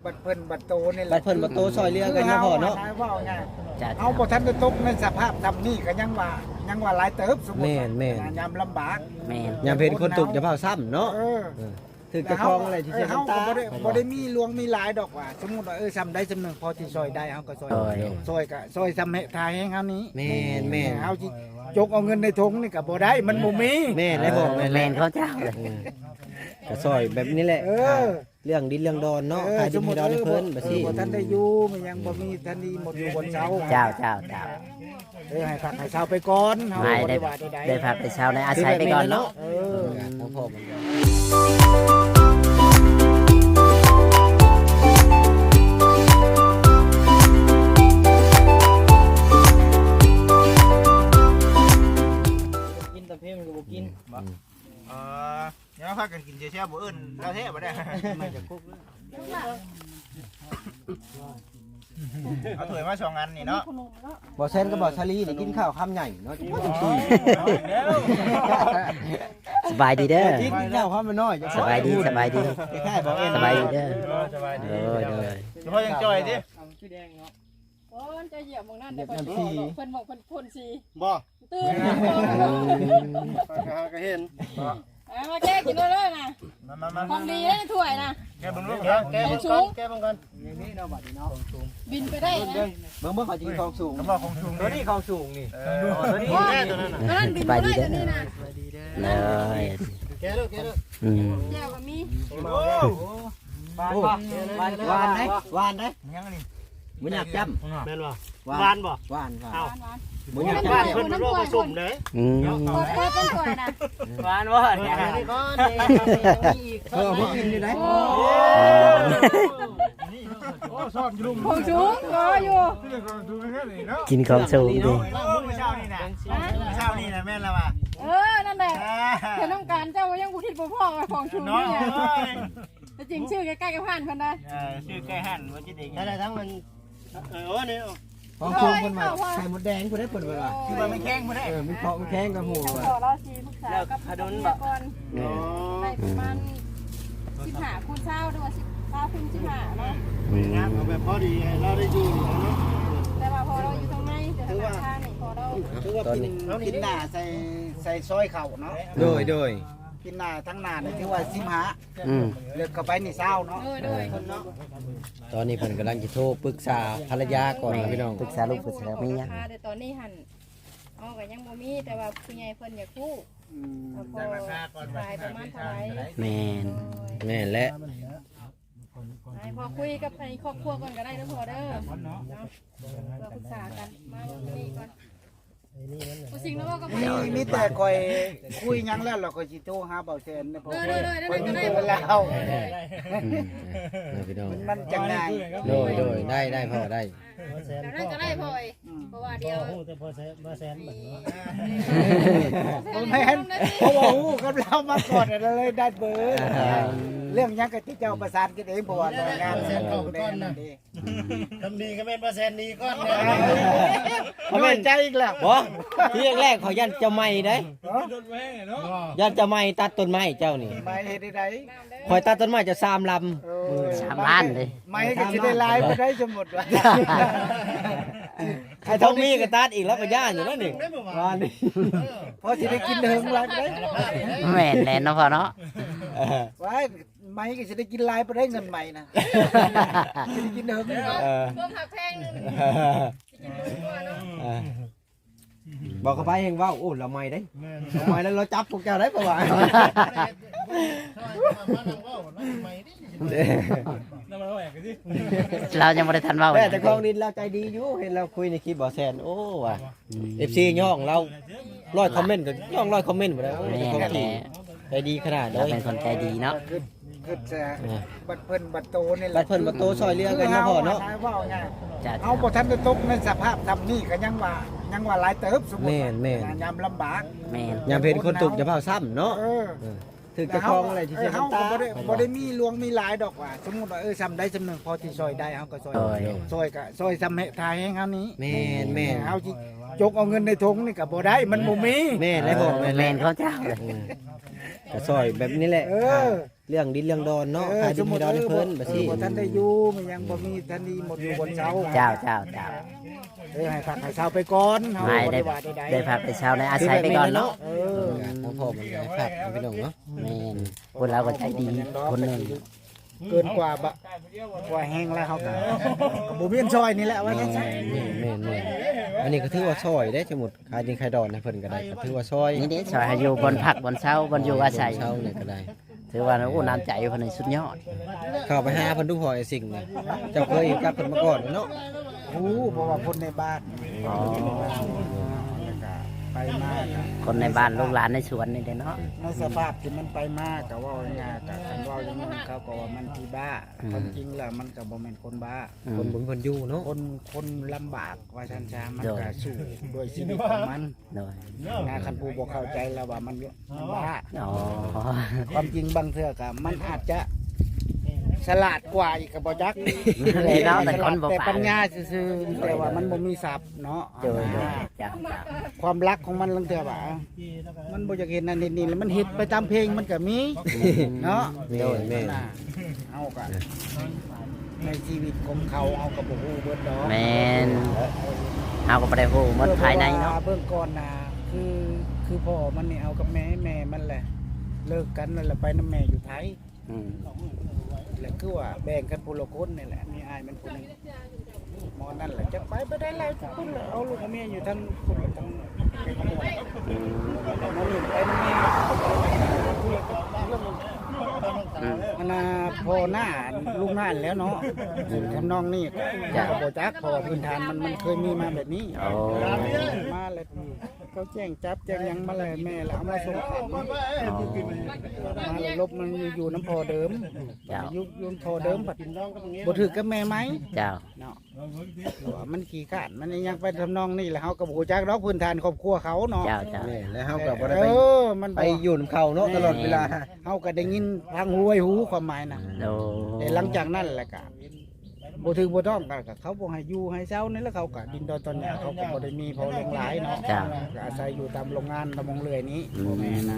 ບັດເພິ່ນບັດໂຕນີ້ແຫຼະ ບັດເພິ່ນບັດໂຕຊ່ອຍເຫຼືອກັນເນາະພໍ່ເນາະ ເວົ້າງ່າຍ ເຮົາບໍ່ທັນໄດ້ຕົກໃນສະພາບສ່ຳນີ້ກໍຍັງວ່າ ຍັງວ່າຫຼາຍເຕີບ ສົມມຸດ ແມ່ນໆ ຍາມລຳບາກ ແມ່ນ ຍາມເຫັນຄົນທຸກຢ່າຟ້າວຊ້ຳເນາະ ເອີ ຖືກເຈົ້າຂອງອະໄລທີ່ເສຍນ້ຳຕາ ເຮົາກໍບໍ່ໄດ້ ບໍ່ໄດ້ມີຫຼວງມີຫຼາຍດອກວ່າ ສົມມຸດວ່າ ເອີ ສ່ຳໃດສ່ຳໜຶ່ງພໍທີ່ຊ່ອຍໄດ້ ເຮົາກໍຊ່ອຍ ໂດຍ ຊ່ອຍກໍຊ່ອຍສ່ຳແຮງທ່າແຮງເຮົານີ້ ແມ່ນໆ ເຮົາຊິຈົກເອົາເງິນໃນຖົງນີ້ກໍບໍ່ໄດ້ ມັນບໍ່ມີ ແມ່ນແລ້ວພໍ່ ແມ່ນ ແມ່ນເຂົາເຈົ້າ ເອີ ກໍຊ່ອຍແບບນີ້ແຫຼະ ເອີ ເລື່ອງດິນເລື່ອງດອນເນາະ ເອີ ຂາຍດິນຂາຍດອນໃຫ້ເພິ່ນ ສົມມຸດວ່າ ເອີ ບໍ່ທັນໄດ້ຢູ່ ມັນຍັງບໍ່ມີ ທັນໄດ້ໝົດຢູ່ບ່ອນເຊົາ ເຈົ້າ ເຈົ້າ ເຈົ້າ ເອີ ໃຫ້ພັກໃຫ້ເຊົາໄປກ່ອນ ເຮົາບໍ່ໄດ້ວ່າໃດໆ ໄດ້ພັກໄດ້ເຊົາໃນອາໄສໄປກ່ອນເນາະ ເອີ ອືມ ກິນຕຳເພັງກໍບໍ່ກິນ ອືມ ເອີ ຢ່າມາພາກັນກິນແຊວໆ ບໍ່ເອີ້ນລາວແທ້ບໍ່ໄດ້ ມາຈາກຄຸກ ເອົາຖ້ວຍມາສອງອັນນີ້ເນາະ ບໍ່ແຊນກັບບໍ່ສາລີນີ້ກິນຂ້າວຄຳໃຫຍ່ເນາະ ສະບາຍດີເດີ ກິນ ກິນຂ້າວຄຳນ້ອຍ ສະບາຍດີ ສະບາຍດີ ຄ້າຍໆ ບໍ່ເອີ້ນ ສະບາຍດີເດີ ສະບາຍດີ ໂດຍ ໂດຍ ສະເພາະຍັງຈ່ອຍຕິ ໂອ້ຍ ຈະຢຽບໝ່ອງນັ້ນ ຢຽບນ້ຳຊີ ເພິ່ນໝ່ອງເພິ່ນພົ່ນສີ ບໍ່ ຕື່ນ ເອີ ກໍເຫັນ ເອົາມາແກະກິນເລີຍນະ ມາໆໆ ຂອງດີເດ້ຖ້ວຍນະ ແກະເບິ່ງລູກ ແກະ ແກະເບິ່ງກ່ອນ ແກະເບິ່ງກ່ອນ ນີ້ເນາະ ບັດນີ້ເນາະ ບິນໄປໄດ້ນະ ເບິ່ງ ເບິ່ງ ເຂົາຊິຂອງສູງ ຄຳວ່າຂອງສູງ ຕົວນີ້ຂອງສູງນີ້ ເອີ ຕົວນີ້ ແກະຕົວນັ້ນນະ ຕົວນັ້ນບິນບໍ່ໄດ້ ສະບາຍດີເດີ ຕົວນີ້ນະ ເອີ ແກະເລີຍ ແກະເລີຍ ອືມ ແຈ່ວກໍມີ ໂອ້ ຫວານບໍ່ ຫວານ ຫວານເດ້ ຫວານເດ້ ຍັງອັນນີ້ ບໍ່ຢາກຈ້ຳ ແມ່ນບໍ່ ຫວານ ຫວານບໍ່ ຫວານ ຫວານ ເອົ້າ ຫວານ ບໍ່ຢາກຈ້ຳ ຫວານເພິ່ນບໍ່ປະສົມເດ້ ອືມ ເປີດ ເປີດເປັນຖ້ວຍນະ ຫວານບໍ່ ອັນນີ້ກໍມີອີກ ເອີ ບໍ່ກິນຢູ່ໄດ໋ ໂອ້ ໂອ້ ຊ້ອນຢູ່ລຸ່ມ ຂອງສູງ ລໍຢູ່ ກິນຂອງສູງຕິ ໂອ້ ມື້ເຊົ້ານີ້ນະ ມື້ເຊົ້ານີ້ນະ ແມ່ນລະວ່າ ເອີ ນັ້ນແຫຼະ ເອີ ເພິ່ນຕ້ອງການ ເຈົ້າຍັງບໍ່ຄິດບໍ່ພໍ້ວ່າຂອງສູງນີ້ ແທ້ຈິງຊື້ໃກ້ໆກັບຮ້ານເພິ່ນໄດ໋ ເອີ ຊື້ໃກ້ຮ້ານບໍ່ຈິດເອງ ໄດ້ທັງມັນ ເອີ ໂອ້ ນີ້ ຂອງສູງເພິ່ນວ່າ ເອີ ໄຂ່ມົດແດງພຸ້ນເດ້ ເພິ່ນວ່າ ຄືວ່າມັນແຂງພຸ້ນເດ້ ເອີ ມັນເຄາະມັນແຂງກັບໝູ່ວ່າ ຂໍລາວຊິປຶກສາກັບເມຍກ່ອນ ໂອ້ ໄດ້ປະມານສິບຫ້າຄູນຊາວ ຫຼືວ່າສິບ ຊາວຄູນສິບຫ້າເນາະ ອືມ ງາມ ເອົາແບບພໍດີໃຫ້ລາວໄດ້ຢູ່ເນາະ ແຕ່ວ່າພໍລາວຢູ່ທາງໃນ ແຕ່ທາງຂ້າງນີ້ພໍລາວ ຖືວ່າ ຕອນນີ້ ປິນໜ້າໃສ່ ໃສ່ຊອຍເຂົ້າເນາະ ໂດຍ ໂດຍ ປີໜ້າທາງໜ້ານີ້ຖືວ່າສິບຫ້າ ອືມ ເລິກເຂົ້າໄປນີ້ຊາວເນາະ ໂດຍ ໂດຍ ເອີ ເນາະ ຕອນນີ້ເພິ່ນກຳລັງຊິໂທປຶກສາພັນລະຍາກ່ອນນະພີ່ນ້ອງ ປຶກສາລູກປຶກສາເມຍ ແຕ່ຕອນນີ້ຫັ້ນ ເຮົາກໍຍັງບໍ່ມີ ແຕ່ວ່າຜູ້ໃຫຍ່ເພິ່ນຢາກຮູ້ ອືມ ວ່າພໍຂາຍປະມານເທົ່າໃດ ແມ່ນ ໂດຍ ແມ່ນແຫຼະ ໃຫ້ພໍ່ຄຸຍກັບໃຫ້ຄອບຄົວກ່ອນກໍໄດ້ເດີພໍ່ເດີ ເນາະ ເພື່ອປຶກສາກັນ ມາມື້ນີ້ກ່ອນ ມີ ມີແຕ່ຂ້ອຍຄຸຍຫຍັງແລ້ວ ແລ້ວຂ້ອຍຊິໂທຫາບ່າວແສນເດີພໍ່ ເອີ ໂດຍ ໂດຍ ໂດຍ ຂ້ອຍມີເບີລາວ ອືມ ເອີ ພີ່ນ້ອງ ມັນ ມັນຈັ່ງງ່າຍ ໂດຍ ໂດຍ ໄດ້ ໄດ້ພໍ່ ໄດ້ ແບບນັ້ນກໍໄດ້ພໍ່ເອີຍ ອືມ ເພາະວ່າດຽວ ຮູ້ແຕ່ພໍ່ແສນ ບ່າວແສນບັດນີ້ ບໍ່ແມ່ນ ເພາະວ່າຮູ້ກັບລາວມາກ່ອນ ກໍເລີຍໄດ້ເບີ ອ່າ ເລື່ອງຫຍັງກໍ ເຈົ້າປະສານກັນເອງ ເພາະວ່າໜ່ວຍງານ ເອີ ເຂົ້າໄປກ່ອນນະ ເດ້ ຄຳດີກໍແມ່ນບໍ່ແສນດີກ່ອນເດ້ ນ້ອຍໃຈອີກແລ້ວ ບໍ່ ທີແລກໆ ຂ້ອຍຢ້ານເຈົ້າໃໝ່ເດ້ ຮະ ຢ້ານເຈົ້າໃໝ່ຕັດຕົ້ນໄມ້ເຈົ້ານີ້ ໃໝ່ເຮັດໄດ້ໃດ ຂ້ອຍຕັດຕົ້ນໄມ້ເຈົ້າສາມລຳ ເອີ ສາມລ້ານເດ້ ໃໝ່ກໍຊິໄດ້ຫຼາຍບໍ່ໄດ້ ສົມມຸດວ່າ ໄອ້ທອງມີກໍຕັດອີກ ລາວກໍຢ້ານຢູ່ນັ້ນນີ້ ວ່ານີ້ ພໍຊິໄດ້ກິນເຖິງຫຼາຍບໍ່ໄດ້ ແມ່ນແຫຼະເນາະພໍ່ເນາະ ເອີ ໄວ້ ໄມ້ກໍຊິໄດ້ກິນຫຼາຍປານໃດເງິນໄມ້ນະ ຊິໄດ້ກິນເຖິງ ເອີ ເບິ່ງຫາກແພງໜຶ່ງ ຊິກິນເຖິງກວ່າເນາະ ເອີ ບໍ່ ເຂົ້າໄປແຮ່ງເວົ້າ ໂອ້ ລາວໄມ້ເດ້ ລາວໄມ້ແລ້ວລາວຈັບພວກເຈົ້າໄດ້ ເພາະວ່າ ລາວຍັງບໍ່ໄດ້ທັນເວົ້າ ແຕ່ເຈົ້າຂອງດິນລາວໃຈດີຢູ່ ເຫັນລາວຄຸຍໃນຄລິບບໍ່ແຊນ ໂອ້ ວ່າ ອືມ ເອັຟຊີຍ້ອງລາວ ຮ້ອຍຄອມເມັນກໍຍ້ອງຮ້ອຍຄອມເມັນບໍ່ໄດ້ ໂອ້ຍ ແມ່ນແຫຼະ ເຈົ້າຂອງທີ່ໃຈດີຂະໜາດເລີຍ ລາວເປັນຄົນໃຈດີເນາະ ຄິດ ຄິດແຕ່ ອ່າ ບັດເພິ່ນບັດໂຕນີ້ແຫຼະ ບັດເພິ່ນບັດໂຕຊ່ອຍເຫຼືອກັນເນາະພໍ່ເນາະ ເວົ້າງ່າຍ ເຮົາບໍ່ທັນໄດ້ຕົກໃນສະພາບສ່ຳນີ້ກໍຍັງວ່າ ຍັງວ່າຫຼາຍເຕີບ ສົມມຸດ ແມ່ນໆ ຍາມລຳບາກ ແມ່ນ ຍາມເຫັນຄົນທຸກຢ່າຟ້າວຊ້ຳເນາະ ເອີ ເອີ ຖືກເຈົ້າຂອງອະໄລທີ່ເສຍນ້ຳຕາ ເອີ ເຮົາກໍບໍ່ໄດ້ ບໍ່ໄດ້ມີຫຼວງມີຫຼາຍດອກວ່າ ສົມມຸດວ່າ ເອີ ສ່ຳໃດສ່ຳໜຶ່ງພໍທີ່ຊ່ອຍໄດ້ ເຮົາກໍຊ່ອຍ ໂດຍ ໂດຍ ຊ່ອຍກໍຊ່ອຍສ່ຳແຮງທ່າແຮງເຮົານີ້ ແມ່ນໆ ເຮົາຊິຈົກເອົາເງິນໃນຖົງນີ້ກໍບໍ່ໄດ້ ມັນບໍ່ມີ ແມ່ນແລ້ວພໍ່ ແມ່ນ ແມ່ນເຂົາເຈົ້າ ເອີ ກໍຊ່ອຍແບບນີ້ແຫຼະ ເອີ ເລື່ອງດິນເລື່ອງດອນເນາະ ເອີ ຂາຍດິນໃຫ້ດອນໃຫ້ເພິ່ນ ເອີ ບໍ່ ເອີ ຊິ ບໍ່ທັນໄດ້ຢູ່ ມັນຍັງບໍ່ມີ ທັນໄດ້ໝົດຢູ່ບ່ອນເຊົ່າ ເຈົ້າ ເຈົ້າ ເຈົ້າ ເອີ ໃຫ້ພັກໃຫ້ເຊົາໄປກ່ອນ ເຮົາ ໃຫ້ ບໍ່ໄດ້ ໄດ້ວ່າໃດໆ ໄດ້ພັກໄດ້ເຊົາ ໄດ້ອາໄສໄປກ່ອນເນາະ ເອີ ທາງພໍ່ມັນກໍໃຫ້ພັກ ພີ່ນ້ອງເນາະ ແມ່ນ ຄົນລາວກໍໃຈດີຄົນໜຶ່ງ ເກີນກວ່າບະ ກວ່າແຮງແລ້ວ ເຮົາກໍ ກໍບໍ່ມີອັນຊ່ອຍນີ້ແຫຼະ ວ່າຊັ້ນຊະ ແມ່ນໆໆ ອັນນີ້ກໍຖືວ່າຊ່ອຍເດ້ ສົມມຸດ ຂາຍດິນຂາຍດອນໃຫ້ເພິ່ນກໍໄດ້ ກໍຖືວ່າຊ່ອຍ ນີ້ເດ້ ຊ່ອຍໃຫ້ຢູ່ບ່ອນພັກບ່ອນເຊົາ ບ່ອນຢູ່ອາໄສ ເຊົານີ້ກໍໄດ້ ຖືວ່າ ໂອ້ ນ້ຳໃຈເພິ່ນນີ້ສຸດຍອດ ເຂົ້າໄປຫາເພິ່ນດູພໍ່ໄອ້ສິງນີ້ ເຈົ້າເຄີຍຮູ້ຈັກເພິ່ນມາກ່ອນເນາະ ຮູ້ ເພາະວ່າຄົນໃນບ້ານ ອໍ ແລ້ວກໍໄປມາກໍ ຄົນໃນບ້ານລູກຫຼານໃນສວນນີ້ເດ້ເນາະ ໃນສະພາບທີ່ມັນໄປມາກໍເວົ້າງ່າຍໆ ກໍຄັນເວົ້າຢ່າງນັ້ນເຂົາກໍວ່າມັນທີ່ບ້າ ອືມ ຄວາມຈິງແລ້ວມັນກໍບໍ່ແມ່ນຄົນບ້າ ອືມ ຄົນບໍ່ມີບ່ອນຢູ່ເນາະ ຄົນ ຄົນລຳບາກວ່າຊັ້ນຊະ ມັນກໍ ໂດຍ ສູ້ດ້ວຍຊີວິດຂອງມັນ ໂດຍ ນະ ຄັນຜູ້ບໍ່ເຂົ້າໃຈແລ້ວວ່າມັນ ມັນບ້າ ອໍ ຄວາມຈິງບາງເທື່ອກໍມັນອາດຈະສະຫຼາດກວ່າອີກກໍບໍ່ຈັກ ແຕ່ຄົນບໍ່ ແຕ່ປັນຍາຊື່ໆ ແຕ່ວ່າມັນບໍ່ມີຊັບເນາະ ໂດຍ ໂດຍ ຈ້າ ຄວາມລັກຂອງມັນລາງເທື່ອວ່າ ມັນບໍ່ຢາກເຮັດນັ້ນເຮັດນີ້ ແລ້ວມັນເຮັດໄປຕາມເພງມັນກໍມີ ອືມ ເນາະ ແມ່ນ ໂດຍ ແມ່ນ ນະ ເຮົາກໍ ໃນຊີວິດຂອງເຂົາ ເຮົາກໍບໍ່ຮູ້ເບິດດອກ ແມ່ນ ເຮົາກໍບໍ່ໄດ້ຮູ້ໝົດພາຍໃນເນາະ ເບິ່ງກ່ອນນະ ຄື ຄືພໍ່ມັນນີ້ເອົາກັບແມ່ ແມ່ມັນແຫຼະ ເລີກກັນແລ້ວລະໄປນຳແມ່ຢູ່ໄທ ອືມ ແລະ ຄືວ່າແບ່ງກັນຜູ້ລະຄົນນີ້ແຫຼະ ມີອ້າຍມັນຜູ້ໜຶ່ງ ໝໍນັ້ນລະຈັກໄປບໍ່ໄດ້ແລ້ວ ພຸ້ນລະ ເອົາລູກເອົາເມຍຢູ່ທາງພຸ້ນລະ ທາງ ອືມ ໝໍນີ້ໄປນຳແມ່ ອືມ ອັນນ່າ ພໍ່ໜ້າລູກໜ້າແລ້ວເນາະ ອືມ ທຳນອງນີ້ ເຈົ້າ ກໍບໍ່ຈັກ ເພາະວ່າພື້ນຖານມັນ ມັນເຄີຍມີມາແບບນີ້ ໂອ້ ມາແລ້ວ ເຂົາແຈ້ງຈັບແຈ້ງຫຍັງມາແລ້ວ ແມ່ລະເອົາມາສົ່ງຂັງ ອໍ ມາແລ້ວຫຼົບມາຢູ່ນຳພໍ່ເດີມ ເຈົ້າ ຢູ່ ຢູ່ນຳພໍ່ເດີມ ບັດບໍ່ຖືກກັບແມ່ໃໝ່ ເຈົ້າ ເນາະ ວ່າມັນຂີ້ຄ້ານ ມັນອີຫຍັງໄປທຳນອງນີ້ແຫຼະ ເຮົາກໍບໍ່ຮູ້ຈັກດອກພື້ນຖານຄອບຄົວເຂົາເນາະ ເຈົ້າ ເຈົ້າ ແມ່ນ ແລ້ວເຮົາກໍບໍ່ໄດ້ໄປ ເອີ ມັນ ໄປຢູ່ນຳເຂົາເນາະ ແມ່ນ ຕະຫຼອດເວລາ ເຮົາກໍໄດ້ຍິນທາງຫວຍຫູຄວາມໝາຍນະ ໂອ້ ແຕ່ຫຼັງຈາກນັ້ນແຫຼະກະ ບໍ່ຖືກບໍ່ຕ້ອງກໍ ກໍເຂົາບໍ່ໃຫ້ຢູ່ໃຫ້ເຊົານີ້ແຫຼະ ເຂົາກໍດິນດອນຕອນຫຍ້າ ເຂົາກໍບໍ່ໄດ້ມີພໍຫຼວງຫຼາຍເນາະ ເຈົ້າ ກໍອາໄສຢູ່ຕາມໂຮງງານຕາມໂຮງເລື່ອຍນີ້ ອືມ ພໍ່ແມ່ນະ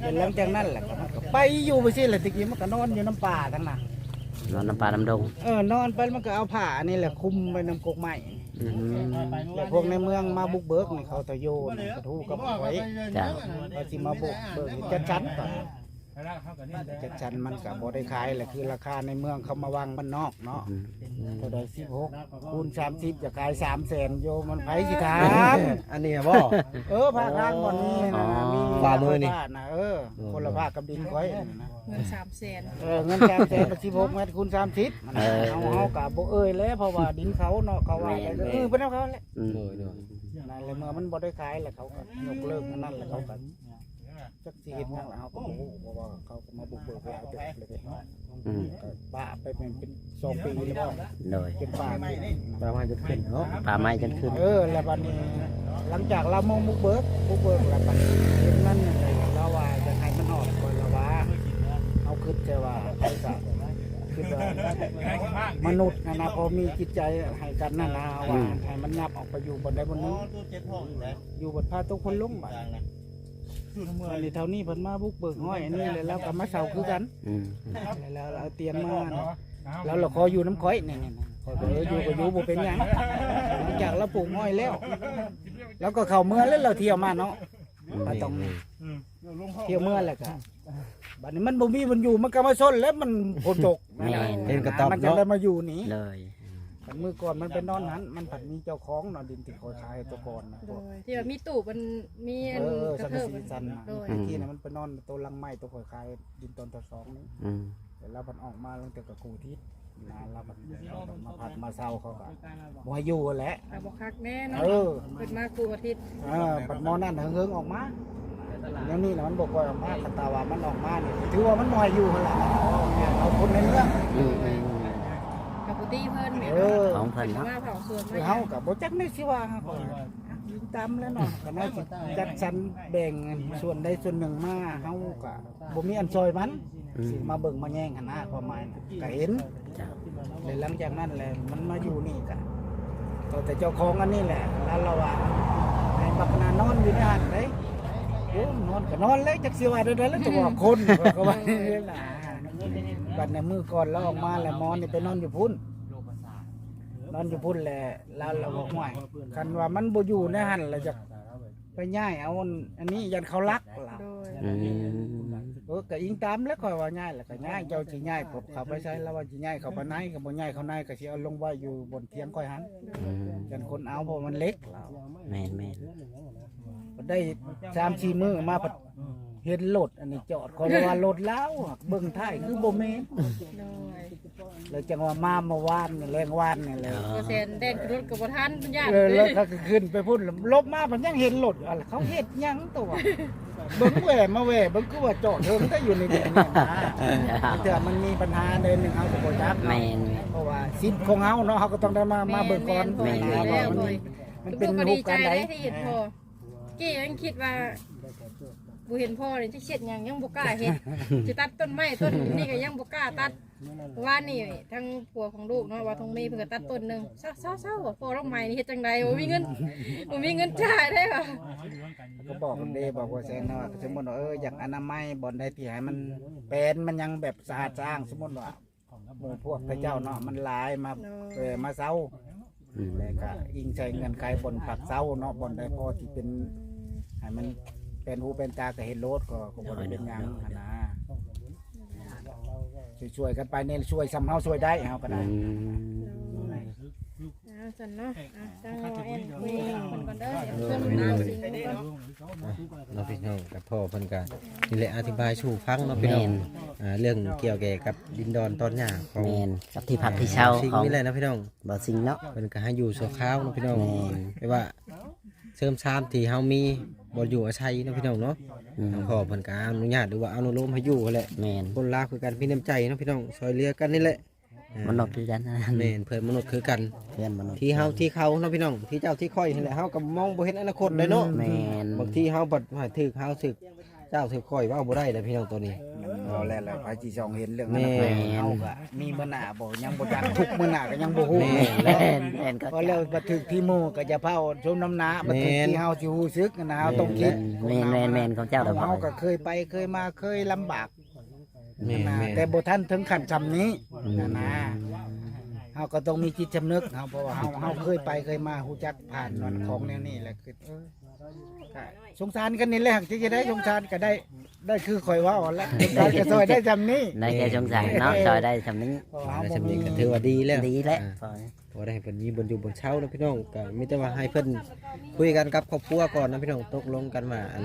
ແລ້ວຫຼັງຈາກນັ້ນແຫຼະ ກໍ ກໍໄປຢູ່ໄປຊີ້ແຫຼະ ແຕ່ກີ້ມັນກໍນອນຢູ່ນຳປ່າທັງນັ້ນ ນອນນຳປ່ານຳດົງ ເອີ ນອນໄປ ມັນກໍເອົາຜ້າອັນນີ້ແຫຼະຄຸມໄວ້ນຳກົກໄມ້ ອືມ ແລ້ວພວກໃນເມືອງມາບຸກເບີກນີ້ ເຂົາຕະໂຍນກະທູກັບຫວຍ ເຈົ້າ ເຂົາຊິມາບຸກເບີກຈັດສັນຕອນ ຈັດສັນມັນກະບໍ່ໄດ້ຂາຍແຫຼະ ຄືລາຄາໃນເມືອງເຂົາມາວາງບ້ານນອກເນາະ ອືມ ເທົ່າໃດ ສິບຫົກ ຄູນ ສາມສິບ ຈະຂາຍ ສາມແສນ ໂຍ ມັນໃຜຊິຖາມ ອັນນີ້ບໍ ເອີ ພາກທາງບ່ອນນີ້ນະ ອໍ ມີ ຂວາມືນີ້ ນະ ເອີ ໂດຍ ຄົນລະພາກກັບດິນຂ້ອຍນີ້ນະ ເງິນ ສາມແສນ ເອີ ເງິນ ສາມແສນ ມັນ ສິບຫົກແມັດ ຄູນ ສາມສິບ ເອີ ເຮົາ ເຮົາກະບໍ່ເອີ່ຍແຫຼະ ເພາະວ່າດິນເຂົາເນາະ ເຂົາວ່າ ແມ່ນ ກໍຄືເພິ່ນເອົາເຂົາແຫຼະ ອືມ ໂດຍ ໂດຍ ນັ້ນແຫຼະ ເມື່ອມັນບໍ່ໄດ້ຂາຍແລ້ວ ເຂົາກໍຍົກເລີກອັນນັ້ນແລ້ວ ເຂົາກໍ ຈັກຊິເຮັດຫຍັງລະ ເຮົາກໍບໍ່ຮູ້ ເພາະວ່າເຂົາກໍມາບຸກເບີກຫຼາຍເຕີບແລ້ວເດ້ ອືມ ກໍປະໄປແມ່ນເປັນສອງປີແລ້ວບໍ່ ໂດຍ ເປັນປ່າ ປ່າໄມ້ຈົນຂຶ້ນເນາະ ປ່າໄມ້ຈົນຂຶ້ນ ເອີ ແລ້ວບັດນີ້ ຫຼັງຈາກລາວມາບຸກເບີກ ບຸກເບີກແລ້ວບັດນີ້ເຫັນມັນ ລາວວ່າຢາກໃຫ້ມັນອອກກ່ອນ ລາວວ່າ ເຮົາຄິດແຕ່ວ່າໃຜກໍຄິດວ່າມະນຸດຫັ້ນນະ ພໍມີຈິດໃຈໃຫ້ກັນນັ້ນນະ ວ່າ ອືມ ໃຫ້ມັນຫຍັບອອກໄປຢູ່ບ່ອນໃດບ່ອນໜຶ່ງ ຢູ່ບັດພາຕົກຄົນລົງບັດ ອັນນີ້ເທົ່ານີ້ເພິ່ນມາບຸກເບີກຫ້ອຍອັນນີ້ ແລ້ວລາວກໍມາເຊົ່າຄືກັນ ອືມ ແລ້ວລາວເອົາຕຽງມາ ລາວລະຂໍຢູ່ນຳຂ້ອຍນີ້ ຂ້ອຍກໍເອີຢູ່ກໍຢູ່ບໍ່ເປັນຫຍັງ ຫຼັງຈາກລາວປູກອ້ອຍແລ້ວ ລາວກໍເຂົ້າເມືອແລ້ວ ລາວທ່ຽວມາເນາະ ອືມ ມາຕ້ອງນີ້ ທ່ຽວເມືອແລ້ວກໍ ບັດນີ້ມັນບໍ່ມີບ່ອນຢູ່ ມັນກໍມາຊົນແລ້ວ ມັນຝົນຕົກ ແມ່ນ ເຫັນກະຕອບ ມັນກໍເນາະ ໄດ້ມາຢູ່ນີ້ ເລີຍ ອືມ ຄັນມື້ກ່ອນມັນໄປນອນຫັ້ນ ມັນພັດມີເຈົ້າຂອງເນາະ ດິນທີ່ຂ້ອຍຂາຍໃຫ້ແຕ່ກ່ອນນະ ໂດຍ ທີ່ວ່າມີຕູບ ມັນມີອັນ ເອີ ກະເທີບ ສັງກະສີຊັ້ນນະ ໂດຍ ອືມ ຕະກີ້ນະ ມັນໄປນອນໂຕຫຼັງໄມ້ ໂຕຂ້ອຍຂາຍດິນຕອນທະສອງນີ້ ອືມ ແລ້ວລາວພັດອອກມາ ຫຼັງຈາກກະກູທີ່ນະ ລາວພັດມາພັກມາເຊົ່າ ເຂົາກໍບໍ່ໃຫ້ຢູ່ຫັ້ນແຫຼະ ກໍບໍ່ຄັກແນ່ເນາະ ເອີ ເພິ່ນມາກູອາທິດ ເອີ ບັດໝໍນັ້ນເຫິງໆອອກມາ ແນວນີ້ນະ ມັນບໍ່ຄ່ອຍອອກມາ ຄັນຖ້າວ່າມັນອອກມານີ້ ຖືວ່າມັນບໍ່ໃຫ້ຢູ່ຫັ້ນແຫຼະ ເອົາຄົນໃນເມືອງ ອືມ ກໍບໍ່ຕິເພິ່ນ ເອີ ຂອງເພິ່ນເນາະ ມາເຝົ້າສວນ ເຮົາກໍບໍ່ຈັກແນວຊິວ່າ ເຮົາກໍຍິງຕຳແລ້ວເນາະ ກໍໜ້າຊິຈັດສັນແບ່ງສ່ວນໃດສ່ວນໜຶ່ງມາ ເຮົາກໍບໍ່ມີອັນຊ່ອຍມັນ ອືມ ຊິມາເບິ່ງມາແຍງຫັ້ນນະ ຄວາມໝາຍກໍເຫັນ ເຈົ້າ ແລະ ຫຼັງຈາກນັ້ນແຫຼະ ມັນມາຢູ່ນີ້ກະ ກໍແຕ່ເຈົ້າຂອງອັນນີ້ແຫຼະ ລາວລະວ່າໃຫ້ບັກນານອນຢູ່ໃນຫັ້ນເດ້ ໂອ້ ນອນກໍນອນແລ້ວ ຈັກຊິວ່າແນວໃດແລ້ວ ແຕ່ວ່າຄົນ ຂ້ອຍກໍວ່ານີ້ນະ. ບັດນັ້ນມື້ກ່ອນລາວອອກມາແລ້ວ ໝໍນີ້ໄປນອນຢູ່ພຸ້ນ ນອນຢູ່ພຸ້ນແຫຼະ ລາວລະວ່າ ຫ້ວຍ ຄັນວ່າມັນບໍ່ຢູ່ໃນຫັ້ນລະ ຈະໄປຍ້າຍເອົາອັນນີ້ ຢ້ານເຂົາລັກລະ. ໂດຍ ອືມ ເອີ ກໍອີງຕາມແຫຼະ ຂ້ອຍວ່າຍ້າຍລະກໍຍ້າຍ ເຈົ້າຊິຍ້າຍເຂົາໄປໃສ? ລາວວ່າຊິຍ້າຍເຂົ້າໄປໃນ ກໍບໍ່ຍ້າຍເຂົ້າໃນ ກໍຊິເອົາລົງໄວ້ຢູ່ບ່ອນທຽງຂ້ອຍຫັ້ນ ອືມ ຢ້ານຄົນເອົາ ເພາະມັນເຫຼັກລາວ. ແມ່ນໆ ໄດ້ສາມສີ່ມື້ມາ ພັດເຫັນລົດອັນນີ້ຈອດ ຂ້ອຍວ່າລົດລາວ ເບິ່ງທ້າຍຄືບໍ່ແມ່ນ. ໂດຍ ແລ້ວຈັ່ງວ່າມາເມື່ອວານນີ້ ແລງວານນີ້ແຫຼະ ເອີ ບໍ່ແຊນແລ່ນຂຶ້ນລົດກໍບໍ່ທັນ ຢ້ານ. ເອີ ແລ້ວກໍຂຶ້ນໄປພຸ້ນ ຫຼົບມາ ພັດຍັງເຫັນລົດ ເຂົາເຮັດຫຍັງຕົວະ? ເບິ່ງແຫວະມາແຫວະເບິ່ງ ຄືວ່າຈອດເຖິງແທ້ຢູ່ໃນນີ້ນະ ເທື່ອມັນມີບັນຫາໃດໜຶ່ງ ເຮົາກໍບໍ່ຈັກເນາະ. ແມ່ນ ເພາະວ່າສິດຂອງເຮົາເນາະ ເຮົາກໍຕ້ອງໄດ້ມາ ແມ່ນ ມາເບິ່ງກ່ອນ. ແມ່ນ ເນາະ ແມ່ນ ມັນ ມັນເປັນຮູບການໃດ? ເຫັນພໍ່ ເຈົ້ຍັງຄິດວ່າບໍ່ເຫັນພໍ່ນີ້ ຈະເຮັດຫຍັງ ຍັງບໍ່ກ້າເຮັດ ຈະຕັດຕົ້ນໄມ້ຕົ້ນນີ້ກໍຍັງບໍ່ກ້າຕັດ. ວານນີ້ທາງຜົວຂອງລູກເນາະ ວ່າທອງມີເພິ່ນກໍຕັດຕົ້ນໜຶ່ງ ເຊົາໆໆ ພໍ່ດອກໄມ້ນີ້ເຮັດຈັ່ງໃດ ບໍ່ມີເງິນ ບໍ່ມີເງິນຈ່າຍໄດ້ຫວາ. ກໍບອກເດ້ ບອກວ່າແຊນເນາະ ສົມມຸດວ່າ ເອີ ຢາກອະນາໄມ ບ່ອນໃດທີ່ໃຫ້ມັນແປນ ມັນຍັງແບບສະອາດສະອ້າງ ສົມມຸດວ່າ ໝູ່ພວກຂະເຈົ້າເນາະ ມັນຫຼາຍມາ ໂດຍ ເອີ ມາເຊົາ ອືມ ແລ້ວກະອີງໃສ່ເງື່ອນໄຂບ່ອນພັກເຊົາເນາະ ບ່ອນໃດພໍທີ່ເປັນ ໃຫ້ມັນແປນຫູແປນຕາ ກະເຮັດໂລດ ກໍ ກໍບໍ່ໄດ້ເປັນຫຍັງ ໂດຍ ຫັ້ນນະ. ຊ່ວຍໆກັນໄປນີ້ ຊ່ວຍສ່ຳເຮົາຊ່ວຍໄດ້ ເຮົາກໍໄດ້ ອືມ ໂດຍ ອ່າ ຊັ້ນເນາະ ອ່າ ທາງ ເອີ ເພິ່ນກ່ອນເດີ ເນາະ ພີ່ນ້ອງ ກັບພໍ່ເພິ່ນກະນີ້ແຫຼະ ອະທິບາຍສູ່ຟັງເນາະ ພີ່ນ້ອງ ແມ່ນ ອ່າ ເລື່ອງກ່ຽວແກ່ກັບດິນດອນຕອນຫຍ້າຂອງ ແມ່ນ ກັບທີ່ພັກທີ່ເຊົາ ອ່າ ຂອງ ນີ້ແຫຼະເນາະ ພີ່ນ້ອງ ບ່າວຊິງເນາະ ເພິ່ນກໍໃຫ້ຢູ່ຊົ່ວຄາວເນາະ ພີ່ນ້ອງ ແມ່ນ ແຕ່ວ່າເສີມຊານທີ່ເຮົາມີບ່ອນຢູ່ອາໄສເນາະ ພີ່ນ້ອງເນາະ ອືມ ທາງພໍ່ເພິ່ນກໍອະນຸຍາດ ຫຼືວ່າອະນຸໂລມໃຫ້ຢູ່ຫັ້ນແຫຼະ ແມ່ນ ຄົນລາວຄືກັນ ມີນ້ຳໃຈເນາະ ພີ່ນ້ອງ ຊ່ວຍເຫຼືອກັນນີ້ແຫຼະ ອ່າ ມະນຸດຄືກັນ ແມ່ນ ເພື່ອນມະນຸດຄືກັນ ເພື່ອນມະນຸດ ທີ່ເຮົາທີ່ເຂົາເນາະ ພີ່ນ້ອງ ທີ່ເຈົ້າທີ່ຂ້ອຍຫັ້ນແຫຼະ ເຮົາກໍມອງບໍ່ເຫັນອະນາຄົດໄດ້ເນາະ ແມ່ນ ບາງທີເຮົາບັດໃຫ້ຖືກເຮົາຖືກເຈົ້າຖືກຂ້ອຍ ເວົ້າບໍ່ໄດ້ແຫຼະ ພີ່ນ້ອງ ໂຕນີ້ ເວົ້າແລ້ວລະ ໃຜຊິສ່ອງເຫັນເລື່ອງອະນາຄົດ ແມ່ນ ເຮົາກໍມີມື້ໜ້າບໍ່ ຍັງບໍ່ຈັກ ທຸກມື້ໜ້າກໍຍັງບໍ່ຮູ້ ແມ່ນແຫຼະ ແມ່ນ ກໍແລ້ວ ບັດຖືກທີ່ໝູ່ກໍຢ່າເຝົ້າຊົມນຳໜ້າ ບັດຖືກທີ່ເຮົາຊິຮູ້ສຶກນະ ເຮົາຕ້ອງຄິດ ແມ່ນ ແມ່ນ ແມ່ນ ຂອງເຈົ້າ ເຮົາກໍເຄີຍໄປເຄີຍມາ ເຄີຍລຳບາກ ແມ່ນໆ ແຕ່ບໍ່ທັນເຖິງຂັ້ນຊ່ຳນີ້ ອືມ ຫັ້ນນະ ເຮົາກໍຕ້ອງມີຈິດສຳນຶກເຮົາ ເພາະວ່າເຮົາ ເຮົາເຄີຍໄປເຄີຍມາ ຮູ້ຈັກຜ່ານ ອືມ ຂອງແນວນີ້ແຫຼະ ຄື ເອີ ກໍສົງສານກັນນີ້ແຫຼະ ຊິຈະໄດ້ສົງສານກໍໄດ້ ໄດ້ຄືຂ້ອຍເວົ້າຫັ້ນແຫຼະ ສົງສານກໍຊ່ອຍໄດ້ຊ່ຳນີ້ ໄດ້ແຕ່ສົງສານເນາະ ຊ່ອຍໄດ້ຊ່ຳນີ້ ເພາະວ່າເຮົາບໍ່ມີ ຊ່ຳນີ້ກໍຖືວ່າດີແລ້ວ ດີແລ້ວ ອ່າ ພໍໄດ້ໃຫ້ເພິ່ນມີບ່ອນຢູ່ບ່ອນເຊົາເນາະ ພີ່ນ້ອງ ກໍມີແຕ່ວ່າໃຫ້ເພິ່ນຄຸຍກັນກັບຄອບຄົວກ່ອນເນາະ ພີ່ນ້ອງ ຕົກລົງກັນວ່າ ອັນ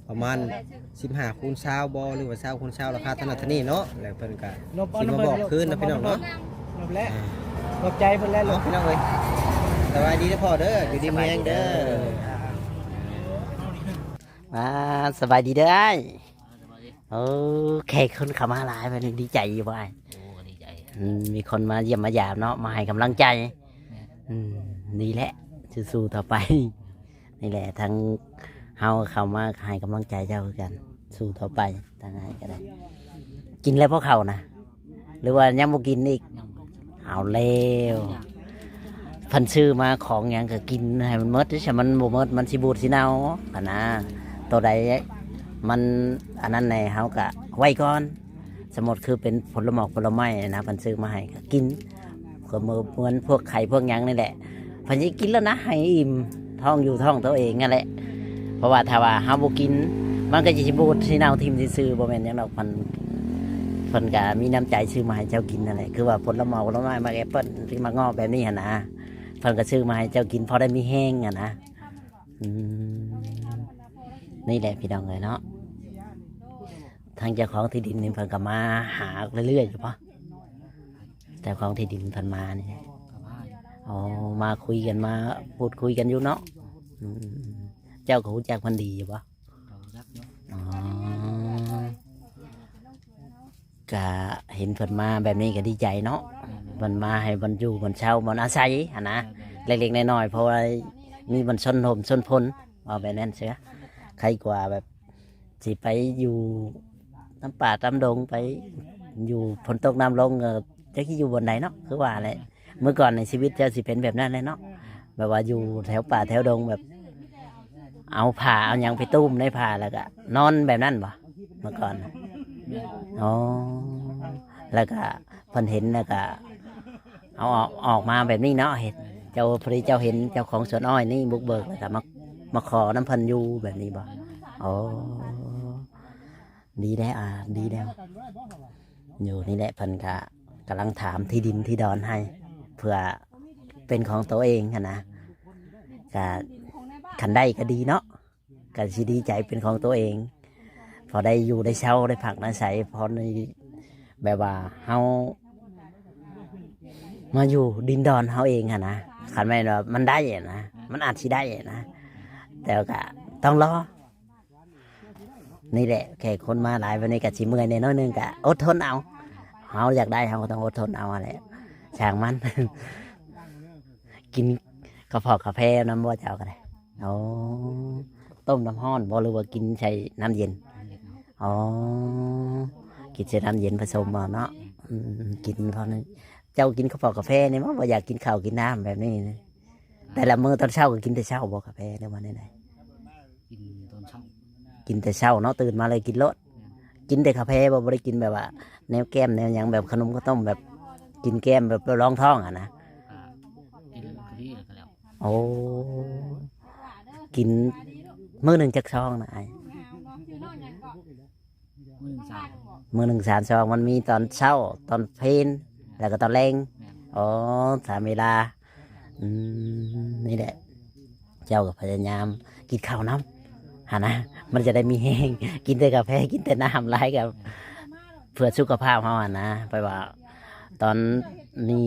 ປະມານສິບຫ້າຄູນຊາວບໍ່ ຫຼືວ່າຊາວຄູນຊາວ ລາຄາເທົ່ານັ້ນເທົ່ານີ້ເນາະ ແລ້ວເພິ່ນກະຊິມາບອກຄືນເນາະ ພີ່ນ້ອງເນາະ ແຫຼະ ອ່າ ຂອບໃຈເພິ່ນແຫຼະ ເອົາ ພີ່ນ້ອງເອີຍ ສະບາຍດີເດີພໍ່ເດີ ຢູ່ດີມີແຮງເດີ ອ່າ ສະບາຍດີເດີອ້າຍ ໂອ້ ແຂກຄົນເຂົ້າມາຫຼາຍ ບັດນີ້ດີໃຈຢູ່ບໍ່ອ້າຍ? ໂອ້ ກໍດີໃຈ ອືມ ມີຄົນມາຢ້ຽມມາຢາມເນາະ ມາໃຫ້ກຳລັງໃຈ ແມ່ນ ອືມ ດີແຫຼະ ສູ້ໆຕໍ່ໄປ ນີ້ແຫຼະ ທັງເຮົາເຂົ້າມາໃຫ້ກຳລັງໃຈເຈົ້າຄືກັນ ສູ້ຕໍ່ໄປ ທາງອ້າຍກໍໄດ້ ກິນແລ້ວບໍ່ເຂົ້ານະ ຫຼືວ່າຍັງບໍ່ກິນອີກ? ຍັງບໍ່ກິນ ເອົາແລ້ວ ຍັງ ເພິ່ນຊື້ມາຂອງຫຍັງກໍກິນໃຫ້ມັນໝົດ ຖ້າມັນບໍ່ໝົດມັນຊິບູດຊິເນົ່າຫັ້ນນະ ໂຕໃດມັນອັນນັ້ນແດ່ ເຮົາກໍໄວ້ກ່ອນ ສົມມຸດຄືເປັນຜົນລະໝອກຜົນລະໄມ້ນະ ເພິ່ນຊື້ມາໃຫ້ກໍກິນ ກໍເໝືອນພວກໄຂ່ພວກຫຍັງນີ້ແຫຼະ ເພິ່ນຊິກິນແລ້ວນະ ໃຫ້ອີ່ມທ້ອງຢູ່ທ້ອງໂຕເອງຫັ້ນແຫຼະ ເພາະວ່າຖ້າວ່າເຮົາບໍ່ກິນ ມັນກໍຊິບູດຊິເນົ່າຖິ້ມຊື່ໆ ບໍ່ແມ່ນຫຍັງດອກ ເພິ່ນ ເພິ່ນກໍມີນ້ຳໃຈຊື້ມາໃຫ້ເຈົ້າກິນຫັ້ນແຫຼະ ຄືວ່າຜົນລະໝອກຜົນລະໄມ້ ໝາກແອບເປິ້ນ ໝາກເງາະແບບນີ້ຫັ້ນນະ ເພິ່ນກໍຊື້ມາໃຫ້ເຈົ້າກິນ ພໍໄດ້ມີແຮງຫັ້ນນະ ອືມ ນີ້ແຫຼະພີ່ນ້ອງເອີຍເນາະ ທາງເຈົ້າຂອງທີ່ດິນນີ້ເພິ່ນກໍມາຫາເລື້ອຍໆ ຢູ່ບໍ່? ເຈົ້າຂອງທີ່ດິນເພິ່ນມານີ້ ກໍມາຢູ່ ອໍ ມາຄຸຍກັນ ມາພູດຄຸຍກັນຢູ່ເນາະ ອືມ ເຈົ້າກໍຮູ້ຈັກເພິ່ນດີຢູ່ບໍ່? ກໍຮູ້ຈັກຢູ່ ອໍ ກະເຫັນເພິ່ນມາແບບນີ້ກໍດີໃຈເນາະ ແມ່ນໆ ເພິ່ນມາໃຫ້ບ່ອນຢູ່ບ່ອນເຊົາບ່ອນອາໄສຫັ້ນນະ ແມ່ນໆ ເລັກໆ ນ້ອຍໆ ເພາະວ່າມີບ່ອນຊົນຮົ່ມຊົນພົນ ເວົ້າແບບນັ້ນເສຍ ໄຄກວ່າແບບຊິໄປຢູ່ຕາມປ່າຕາມດົງ ໄປຢູ່ຝົນຕົກນ້ຳລົງ ກໍຈັກຊິຢູ່ບ່ອນໃດເນາະ ຄືວ່າແຫຼະ ເມື່ອກ່ອນໃນຊີວິດເຈົ້າຊິເປັນແບບນັ້ນແຫຼະເນາະ ແມ່ນໆ ແບບວ່າຢູ່ແຖວປ່າແຖວດົງ ແບບ ເອົາຜ້າເອົາຫຍັງໄປຕຸ້ມໃນຜ້າ ແລ້ວກໍນອນແບບນັ້ນບໍ່ ເມື່ອກ່ອນນະ? ແມ່ນ. ອໍ ແລ້ວກໍເພິ່ນເຫັນ ແລ້ວກໍເອົາອອກ ອອກມາແບບນີ້ເນາະ. ເຫັນເຈົ້າ ພໍດີເຈົ້າເຫັນເຈົ້າຂອງສວນອ້ອຍນີ້ບຸກເບີກ ແລ້ວກໍມາ ມາຂໍນຳເພິ່ນຢູ່ແບບນີ້ບໍ່? ແມ່ນ. ອໍ ດີແລ້ວ ອ່າ ດີແລ້ວ. ຢູ່ນີ້ແຫຼະ ເພິ່ນກະກຳລັງຖາມທີ່ດິນທີ່ດອນໃຫ້ ເພື່ອເປັນຂອງໂຕເອງຫັ້ນນະ. ກະຄັນໄດ້ກະດີເນາະ ກະຊິດີໃຈເປັນຂອງໂຕເອງ ພໍໄດ້ຢູ່ໄດ້ເຊົາ ໄດ້ພັກໄດ້ອາໄສ ພໍໄດ້ແບບວ່າເຮົາມາຢູ່ດິນດອນເຮົາເອງຫັ້ນນະ. ຄັນແມ່ນວ່າມັນໄດ້ນະ ມັນອາດຊິໄດ້ນະ ແຕ່ວ່າກະຕ້ອງລໍ. ນີ້ແຫຼະ ແຂກຄົນມາຫຼາຍ ວັນນີ້ກໍຊິເມື່ອຍແດ່ໜ້ອຍໜຶ່ງ ກໍອົດທົນເອົາ. ເຮົາຢາກໄດ້ ເຮົາກໍຕ້ອງອົດທົນເອົາຫັ້ນແຫຼະ ຊ່າງມັນ. ກິນກາເຟ ກາເຟນຳບໍ່ ເຈົ້າກໍໄດ້? ອໍ ຕົ້ມນ້ຳຮ້ອນບໍ່ ຫຼືວ່າກິນໃສ່ນ້ຳເຢັນ? ອໍ ກິນໃສ່ນ້ຳເຢັນປະສົມເອົາເນາະ. ອືມ ກິນພໍໜຶ່ງ. ເຈົ້າກິນກາເຟ ກາເຟນີ້ບໍ່ ບໍ່ຢາກກິນເຂົ້າກິນນ້ຳແບບນີ້? ແຕ່ລະມື້ຕອນເຊົ້າກໍກິນແຕ່ເຊົ້າບໍ່ ກາເຟ ຫຼືວ່າແນວໃດ? ກິນຕອນເຊົ້າ ກິນແຕ່ເຊົ້າເນາະ ຕື່ນມາເລີຍກິນໂລດ. ແມ່ນ. ກິນແຕ່ກາເຟບໍ່ ບໍ່ໄດ້ກິນແບບວ່າແນວແກ້ມແນວຫຍັງ ແບບຂະໜົມຂະຕົ້ມ ແບບກິນແກ້ມແບບລອງທ້ອງຫັ້ນນະ? ກໍກິນກະທິແລ້ວກໍແລ້ວ. ໂອ້ ກິນມື້ໜຶ່ງຈັກຊອງນະອ້າຍ? ມື້ໜຶ່ງສາມ ມື້ໜຶ່ງສາມຊອງ ມັນມີຕອນເຊົ້າ ຕອນເພນ ແລ້ວກໍຕອນແລງ. ແມ່ນ. ອໍ ສາມເວລາ. ອືມ ນີ້ແຫຼະ ເຈົ້າກໍພະຍາຍາມກິນເຂົ້ານຳຫັ້ນນະ ມັນຈະໄດ້ມີແຮງ. ກິນແຕ່ກາເຟ ກິນແຕ່ນ້ຳຫຼາຍກໍເພື່ອສຸຂະພາບເຮົາຫັ້ນນະ. ແປວ່າຕອນມີ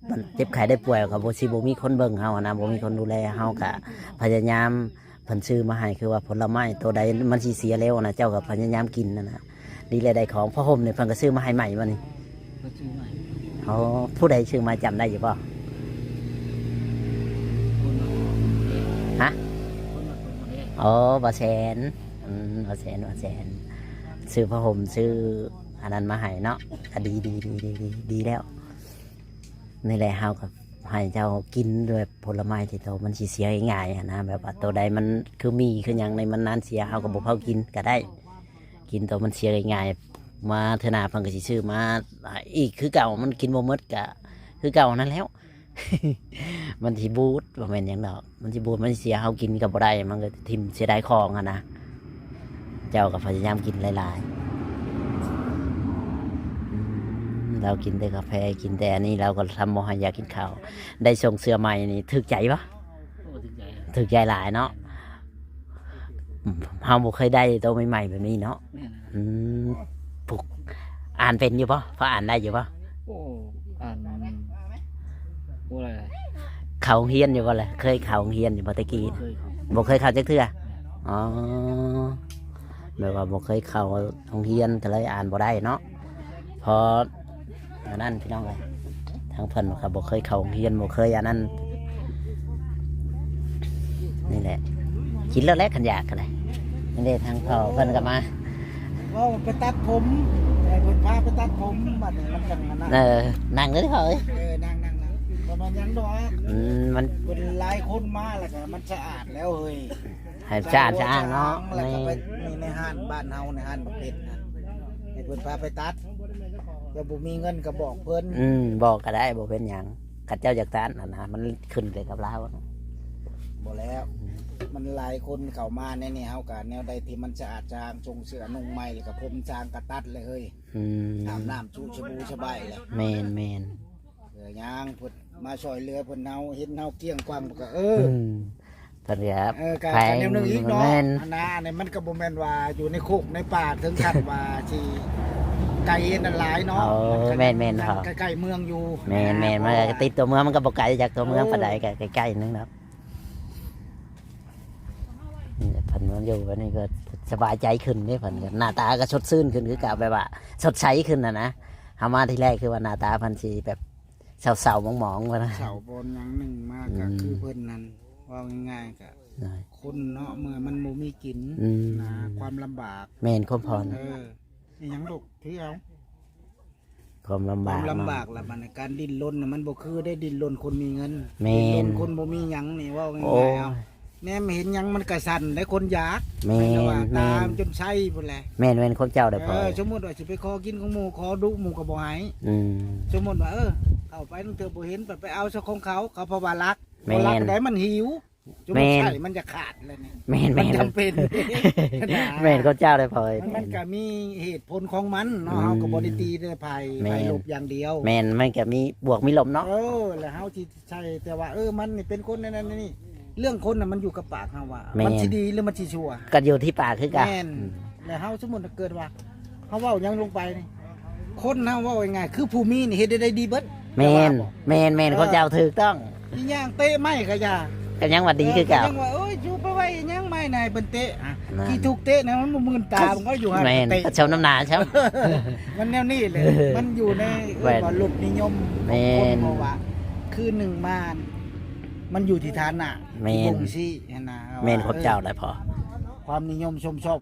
ມັນເຈັບໄຂ້ໄດ້ປ່ວຍ ກໍບໍ່ ຊິບໍ່ມີຄົນເບິ່ງເຮົາຫັ້ນນະ ບໍ່ມີຄົນດູແລ ເຮົາກະພະຍາຍາມ ເພິ່ນຊື້ມາໃຫ້ ຄືວ່າຜົນລະໄມ້ໂຕໃດມັນຊິເສຍເລັວນະ ເຈົ້າກໍພະຍາຍາມກິນຫັ້ນນະ. ດີແລ້ວໄດ້ຂອງ ຜ້າຫົ່ມນີ້ເພິ່ນກໍຊື້ມາໃຫ້ໃໝ່ບໍ່ນີ້? ເພິ່ນຊື້ໃໝ່. ອໍ ຜູ້ໃດຊື້ມາ ຈຳໄດ້ຢູ່ບໍ່? ຄົນນະ ຮະ? ຄົນນະ ຄົນນະ. ອໍ ບ່າວແສນ. ອືມ ບ່າວແສນ ບ່າວແສນ ຊື້ຜ້າຫົ່ມ ຊື້ອັນນັ້ນມາໃຫ້ເນາະ ກໍດີ ດີ ດີ ດີ ດີ ດີແລ້ວ. ນີ້ແຫຼະ ເຮົາກໍໃຫ້ເຈົ້າກິນແບບຜົນລະໄມ້ທີ່ໂຕມັນຊິເສຍງ່າຍໆຫັ້ນນະ ແບບວ່າໂຕໃດມັນຄືໝີ່ຄືຫຍັງໃນມັນນານເສຍ ເຮົາກໍບໍ່ເຜົາກິນກໍໄດ້ ກິນໂຕມັນເສຍງ່າຍໆ. ມາເທື່ອໜ້າເພິ່ນກໍຊິຊື້ມາອີກຄືເກົ່າ ມັນກິນບໍ່ໝົດກໍຄືເກົ່ານັ້ນແຫຼ້ວ ມັນຊິບູດ ບໍ່ແມ່ນຫຍັງດອກ. ມັນຊິບູດມັນຊິເສຍ ເຮົາກິນກໍບໍ່ໄດ້ ມັນກໍຖິ້ມເສຍດາຍຂອງຫັ້ນນະ. ເຈົ້າກໍພະຍາຍາມກິນຫຼາຍໆ. ອືມ ລາວກິນແຕ່ກາແຟ ກິນແຕ່ອັນນີ້ ລາວກໍທຳບໍ່ໃຫ້ຢາກກິນເຂົ້າ. ໄດ້ສົ່ງເສື້ອໃໝ່ນີ້ຖືກໃຈບໍ່? ໂອ້ ຖືກໃຈ ຖືກໃຈຫຼາຍເນາະ. ເຮົາບໍ່ເຄີຍໄດ້ໂຕໃໝ່ໆແບບນີ້ເນາະ. ແມ່ນ. ອືມ ຜູ້ອ່ານເປັນຢູ່ບໍ່? ພໍອ່ານໄດ້ຢູ່ບໍ່? ໂອ້ ອ່ານ ບໍ່ໄດ້. ເຂົ້າໂຮງຮຽນຢູ່ບໍ່ລະ? ເຄີຍເຂົ້າໂຮງຮຽນຢູ່ບໍ່ແຕ່ກີ້? ບໍ່ເຄີຍເຂົ້າ. ບໍ່ເຄີຍເຂົ້າຈັກເທື່ອ? ແມ່ນ. ອໍ ແບບວ່າບໍ່ເຄີຍເຂົ້າໂຮງຮຽນ ກໍເລີຍອ່ານບໍ່ໄດ້ເນາະ. ເພາະ ອັນນັ້ນ ພີ່ນ້ອງເອີຍ ທາງເພິ່ນກໍບໍ່ເຄີຍເຂົ້າໂຮງຮຽນ ບໍ່ເຄີຍອັນນັ້ນ. ນີ້ແຫຼະ ກິນແລ້ວແຫຼະ ຄັນຢາກກໍໄດ້. ນີ້ເດ້ ທາງພໍ່ເພິ່ນກໍມາ ເວົ້າໄປຕັດຜົມ ໃຫ້ເພິ່ນພາໄປຕັດຜົມ ບັດນີ້ມັນຈັ່ງນັ້ນນະ. ເອີ ນັ່ງເດີພໍ່ເອີຍ. ເອີ ນັ່ງໆໆ ບໍ່ແມ່ນຫຍັງດອກ. ອືມ ມັນ ເພິ່ນຫຼາຍຄົນມາ ແລ້ວກໍມັນສະອາດແລ້ວເຮີ້ຍ. ໃຫ້ສະອາດສະອ້າງເນາະ. ແລ້ວກໍໄປ ແມ່ນ ໃນ ໃນຮ້ານບ້ານເຮົາ ໃນຮ້ານບັກເພັດນະ ໃຫ້ເພິ່ນພາໄປຕັດ. ແລ້ວບໍ່ມີເງິນກໍບອກເພິ່ນ. ອືມ ບອກກໍໄດ້ ບໍ່ເປັນຫຍັງ. ຄັນເຈົ້າຢາກຕັດຫັ້ນນະ ມັນຂຶ້ນແຕ່ກັບລາວນະ. ບໍ່ແລ້ວ ອືມ ມັນຫຼາຍຄົນເຂົ້າມາໃນນີ້ ເຮົາກໍແນວໃດທີ່ມັນສະອາດສະອ້າງ ຊົງເສື້ອນຸ່ງໃໝ່ ແລ້ວກໍຜົມສາງກໍຕັດເລີຍເຮີ້ຍ. ອືມ ອາບນ້ຳຊຸສະບູສະບາຍແຫຼະ. ແມ່ນໆ. ເອີ ຍ່າງເພິ່ນມາຊ່ອຍເຫຼືອເພິ່ນ ເຮົາເຫັນເຮົາກ້ຽງກວ້າງ ເພິ່ນກໍ ເອີ ອືມ ເພິ່ນກໍ ເອີ ກໍ ແຂວງ ແນວໜຶ່ງອີກເນາະ. ແມ່ນ ອັນນັ້ນ ອັນນີ້ມັນກໍບໍ່ແມ່ນວ່າຢູ່ໃນໂຄກໃນປ່າ ເຖິງຂັ້ນວ່າຊິໄກນັ້ນຫຼາຍເນາະ. ໂອ້ ມັນກໍ ແມ່ນໆ ມັນກໍໃກ້ໆເມືອງຢູ່. ແມ່ນໆ ນະ ມັນກໍຕິດຕົວເມືອງ ມັນກໍບໍ່ໄກຈາກຕົວເມືອງ ເອີ ປານໃດ ກໍໃກ້ໆໜຶ່ງເນາະ. ນີ້ເພິ່ນມາຢູ່ແບບນີ້ກໍສະບາຍໃຈຂຶ້ນເດ້ ເພິ່ນກໍໜ້າຕາກໍສົດຊື່ນຂຶ້ນຄືເກົ່າ ແບບວ່າສົດໃສຂຶ້ນນະນະ. ເຮົາມາທີແລກຄືວ່າໜ້າຕາເພິ່ນຊິແບບເສົ້າໆໝອງໆວ່ານະ ເສົ້າບ່ອນຫຍັງໜຶ່ງມາ ອືມ ກໍຄືເພິ່ນນັ້ນ ເວົ້າງ່າຍໆ ກໍ ໂດຍ ຄົນເນາະ ເມື່ອມັນບໍ່ມີກິນ ອືມ ນະ ຄວາມລຳບາກ. ແມ່ນ ຄວາມພອນ ເອີ ອີຫຍັງລູກ ຖືເອົາ. ຄວາມລຳບາກ ຄວາມລຳບາກ ເນາະ ລະບັດນີ້ ການດີ້ນລົນນະ ມັນບໍ່ຄືໄດ້ດີ້ນລົນຄົນມີເງິນ. ແມ່ນ ດີ້ນລົນຄົນບໍ່ມີຫຍັງນີ້ ເວົ້າງ່າຍໆ ໂອ້ຍ ເອົາ ແນມເຫັນຫຍັງມັນກະສັ່ນໄດ໋ ຄົນຢາກ. ແມ່ນ ແມ່ນລະວ່າ ແມ່ນ ຕາມັນຈົນໃສພຸ້ນແຫຼະ. ແມ່ນ ແມ່ນຄວາມເຈົ້າໄດ໋ ເອີ ພໍ່. ສົມມຸດວ່າຊິໄປຂໍກິນຂອງໝູ່ ຂໍດຸໝູ່ກໍບໍ່ໃຫ້. ອືມ ສົມມຸດວ່າ ເອີ ເຂົ້າໄປລາງເທື່ອບໍ່ເຫັນ ໄປ ໄປເອົາຊະຂອງເຂົາ ເຂົາເພາະວ່າລັກ. ແມ່ນ ບໍ່ລັກໃດ໋ ມັນຫິວ. ແມ່ນ ມັນໃຊ້ ມັນຈະຂາດແລ້ວນີ້. ແມ່ນໆ ມັນຈຳເປັນ ແມ່ນຄວາມເຈົ້າເດ້ອພໍ່ເອີຍ. ມັນ ມັນກະມີເຫດຜົນຂອງມັນເນາະ. ອືມ ເຮົາກໍບໍ່ໄດ້ຕີແຕ່ຝ່າຍ ແມ່ນ ຝ່າຍລົບຢ່າງດຽວ. ແມ່ນ ມັນກະມີບວກມີລົບເນາະ. ເອີ ແລ້ວເຮົາຊິໃສ່ແຕ່ວ່າ ເອີ ມັນນີ້ເປັນຄົນນັ້ນນີ້ ເລື່ອງຄົນນະ ມັນຢູ່ກັບປາກເຮົາວ່າ ແມ່ນ ມັນຊິດີຫຼືມັນຊິຊົ່ວ ກໍຢູ່ທີ່ປາກຄືກັນ. ແມ່ນ ອືມ ແລ້ວເຮົາສົມມຸດເກີດວ່າ ເຮົາເວົ້າຫຍັງລົງໄປນີ້ ຄົນເຮົາເວົ້າງ່າຍໆ ຄືຜູ້ມີນີ້ເຮັດໄດ້ດີເບິດ. ແມ່ນ ແມ່ນໆ ເອີ ເຂົາເຈົ້າຖືກຕ້ອງ. ອີຫຍັງເຕະໄມ້ກໍຢ່າ ກໍຍັງວ່າດີຄືເກົ່າ. ເອີ ກໍຍັງວ່າ ໂອ້ຍ ຢູ່ໄປໄວ້ອີຫຍັງໄມ້ນາຍເພິ່ນເຕະ ອ່ະ ນັ້ນ ທີ່ຖືກເຕະນະ ມັນບໍ່ມື່ນຕາ ມັນກໍຢູ່ຫັ້ນ ແມ່ນ ເຕະ ກໍຊົມນ້ຳໜາຊ້ຳ. ມັນແນວນີ້ແຫຼະ ມັນຢູ່ໃນ ເອີ້ນວ່າລົດນິຍົມຂອງຄົນ. ແມ່ນ ເພາະວ່າຄືໜຶ່ງມາ ມັນຢູ່ທີ່ຖານະ ແມ່ນ ທີ່ບົ່ງຊີ້ຫັ້ນນະ. ແມ່ນ ວ່າ ເອີ ເຂົາເຈົ້າໄດ໋ພໍ່ ຄວາມນິຍົມຊົມຊອບ